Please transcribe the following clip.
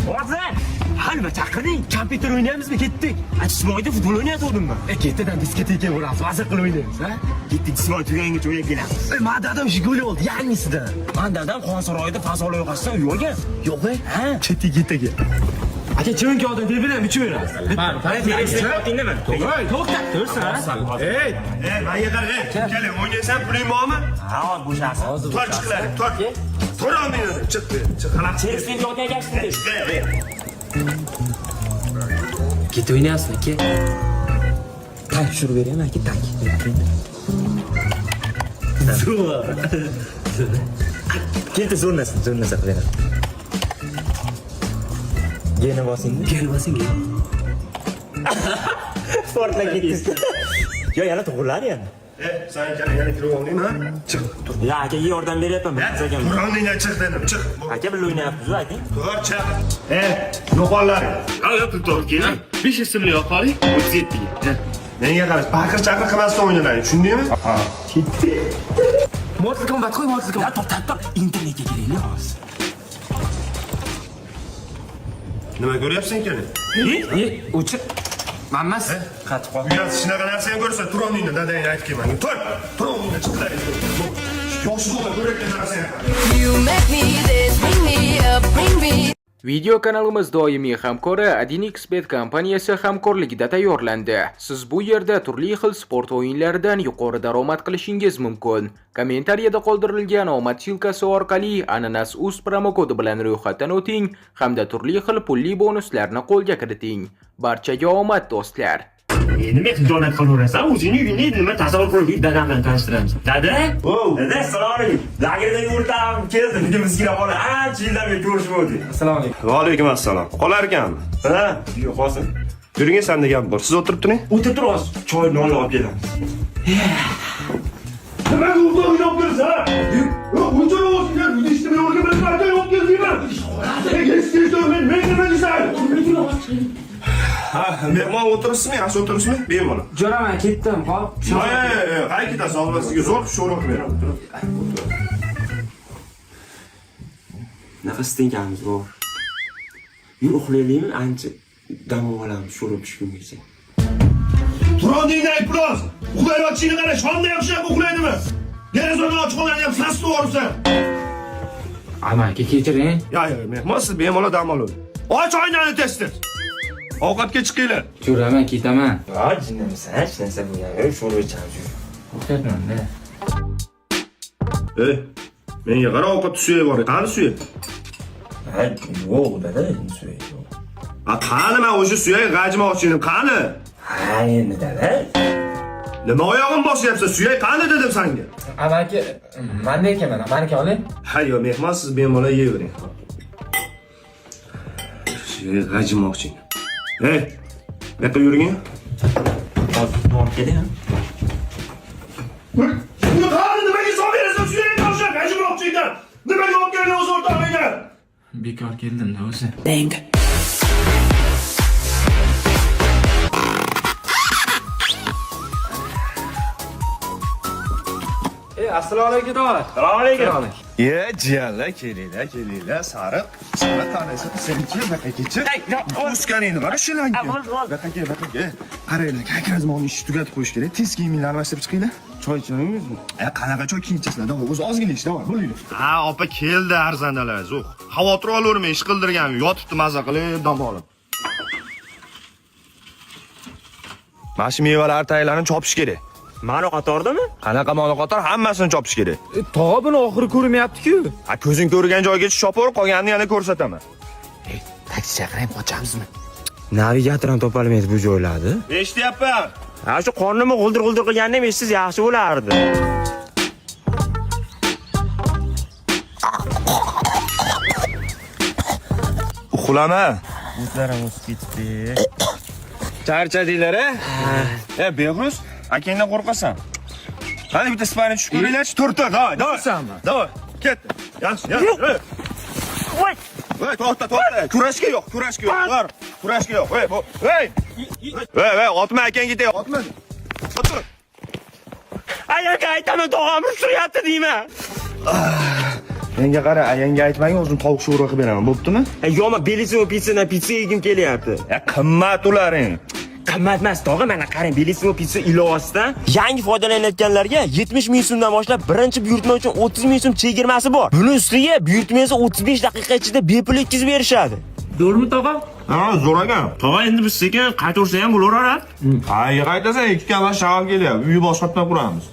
Hozir. Ha, nima chaqirding? Kompyuter o'ynayapmizmi? Ketdik. Jismoyda futbol o'ynayotgandim. Ketdidan diskotekaga boramiz. Maza qilib o'ynaymiz, ha? Ketdik, jismoy tugagungacha o'ynab kelamiz. Man dadam Jiguli oldi, yangisidan. Man dadam Xonsaroyda fasol yoqasidan uy olgan. Yo'q, ha? Ketdik, ketdik. Aka, chivin kiyodin tepidan ichaveramiz. Otingdimi? To'xta, tursin, ha? Ey, menga qara, ey, keling, o'ynaysan, puling bormi? Ha, bo'shasi. Tor chiqlar, tor. Tor olmaydi, chiq, chiq, xalaq chiq. Cherisini yotgan gashti. Ketib o'ynayapsizmi, aka? Tank tushirib beraymi, aka, tank. Zo'r. Ketdi, zo'r narsa, zo'r narsa qilib beraman. Geni bosing. Gel bosing, gel. Portlab ketdi. Yo, yana tug'iladi yana. Ey, sen keling, yana kirib oldingmi, ha? Chiq, tur. Ya, akaga yordam beryapman. Tur o'rningdan chiq dedim, chiq. Aka birga o'ynayapmiz, aka. Tur, chiq. Ey, yo'qollaring. Keling. 5 ismli yoqoling, 37 ga. Menga qara, baqir chaqir qilmasdan o'ynalaring, tushundingmi? Ha. Mortal Kombat qo'y, Mortal Kombat. To'xtab tur, internetga kiraylik hozir. Nima ko'ryapsan keling? O'chir. Man emas. Qatib qol. Uyat, shunaqa narsa ham ko'rsa, tur o'rningdan, dadangga aytib kelman. Tur, tur o'rningdan chiqlaring. Yosh bola ko'rayotgan narsa ham. You make me this, bring me up, bring me Video kanalimiz doimiy hamkori 1xBet kompaniyasi hamkorligida tayyorlandi. Siz bu yerda turli xil sport o'yinlaridan yuqori daromad qilishingiz mumkin. Kommentariyada qoldirilgan omad silkasi orqali ananas uz promokodi bilan ro'yxatdan o'ting hamda turli xil pulli bonuslarni qo'lga kiriting. Barchaga omad do'stlar. Nima xijolat qilaverasan? O'zingni uyingda nima tasavvur qilib dadam bilan tanishtiramiz. Dada? Dada, assalomu alaykum. Lagerdagi o'rtog'im keldi. Bugun bizga bola ancha yildan beri ko'rishmadik. Assalomu alaykum. Va alaykum assalom. Qolar ekanmi? Ha, yo'q hozir. Yuring, senda gap bor. Siz o'tirib turing. O'tirib tur hozir. Choy nonla olib kelamiz. Nimaga uxlab o'ynab kelsa? O'chir o'zingni, uyda ishlamay o'rga bir marta yo'q keldingmi? Men men nima deysan? Ha, mehmon o'tiribsizmi? Yaxshi o'tiribsizmi? Bemalol. Jo'raman, ketdim, hop. Ey, qay ketasiz? Hozir sizga zo'r sho'rva qilib beraman. Nafas tenkamiz bor. Yur uxlaylikmi? Ancha dam olamiz sho'rva pishgungacha. Tur o'rningdan iflos. Uxlayotishingni qara, shomda ham shunaqa uxlaydimi? Derazani ochiq qo'ygan ham sasib yuboribsan. Amaki, kechiring. Ya, ya, mehmon siz bemalol dam oling. Och oynani tez-tez. Ovqatga chiqinglar. Jo'raman, ketaman. Ha, jinnimisan, hech narsa bo'lmadi. Sho'rva ichamiz. Yur. O'xshatmanda. Ey, menga qara, ovqat suyak bor. Qani suyak? Ha, yo'q dada, endi suyak yo'q. A qani men o'sha suyak g'ajmoqchi edim. Qani? Ha, endi dada. Nima oyog'im bosyapsan? Suyak qani dedim senga. Amaki, manda ekan mana, maniki oling. Ha, yo'q, mehmon siz bemalol yeyvering. Suyak g'ajmoqchi edim. Ey, bu yoqqa yuring. Hozir borib keling. Buni qani nimaga solib berasan suyak toshlar g'ajmoqchi ekan? Nimaga olib kelding o'z o'rtog'ingni? Bekor keldim-da o'zi. Assalomu alaykum tog'a. Assalomu alaykum. Ye, jiyanlar, kelinglar, kelinglar. Sariq, sariq tanasi senchi, buyoqqa kelchi. O'sganingni qara shularga. Buyoqqa kel, buyoqqa kel. Qaranglar, как раз mana ishni tugatib qo'yish kerak. Tez kiyiminglarni almashtirib chiqinglar. Choy ichmaymizmi? E, qanaqa choy keyin ichasizlar? Davor, o'zi ozgina ish, davor, bo'linglar. Ha, opa keldi arzandalar, zo'q. Xavotir olavermang, ish qildirgan, yotibdi maza qilib, dam olib. Mana shu mevalar taylarini chopish kerak. Mani qatordimi? Qanaqa moli qator hammasini chopish kerak. Tog'a buni oxiri ko'rinmayapti-ku. Ha, ko'zing ko'rgan joygacha chopaver, qolganini yana ko'rsataman. Taksi chaqiraymi, qochamizmi? Navigator ham topolmaydi bu joylarni. Eshityapman. Ha, shu qornimni g'uldir-g'uldir qilganini ham eshitsangiz yaxshi bo'lardi. Uxlama. O'tlar ham o'sib ketibdi. Charchadinglar a? E, Behruz, akangdan qo'rqasan. Qani bitta sparring tushib ko'ringlarchi. Tur, tur, davay, davay. Davay, ket. Yaxshi, yaxshi. Voy! Voy, to'xta, to'xta. Kurashga yo'q, kurashga yo'q. Bor, kurashga yo'q. Voy, voy. Voy, voy, otma akang ketay, otma. Otur. Ay, aka aytaman, tog'am urushtiryapti deyman. Menga qara, ayangga aytmagin, o'zim tovuq sho'rva qilib beraman, bo'ptimi? Yo'q, Bellissimo pizzadan pitsa yegim kelyapti. Ya qimmat ularing. Qimmat emas, tog'a, mana qarang, Bellissimo pizza ilovasidan yangi foydalanayotganlarga 70 ming so'mdan boshlab birinchi buyurtma uchun 30 ming so'm chegirmasi bor. Buni ustiga buyurtmangizni 35 daqiqa ichida bepul yetkazib berishadi. To'g'rimi, tog'a? Ha, zo'r ekan. Tog'a, endi biz sekin qaytaversa ham bo'laveradi. Qayerga qaytasan? Ikki kalla shag'al kelyapti. Uyi boshqatdan quramiz.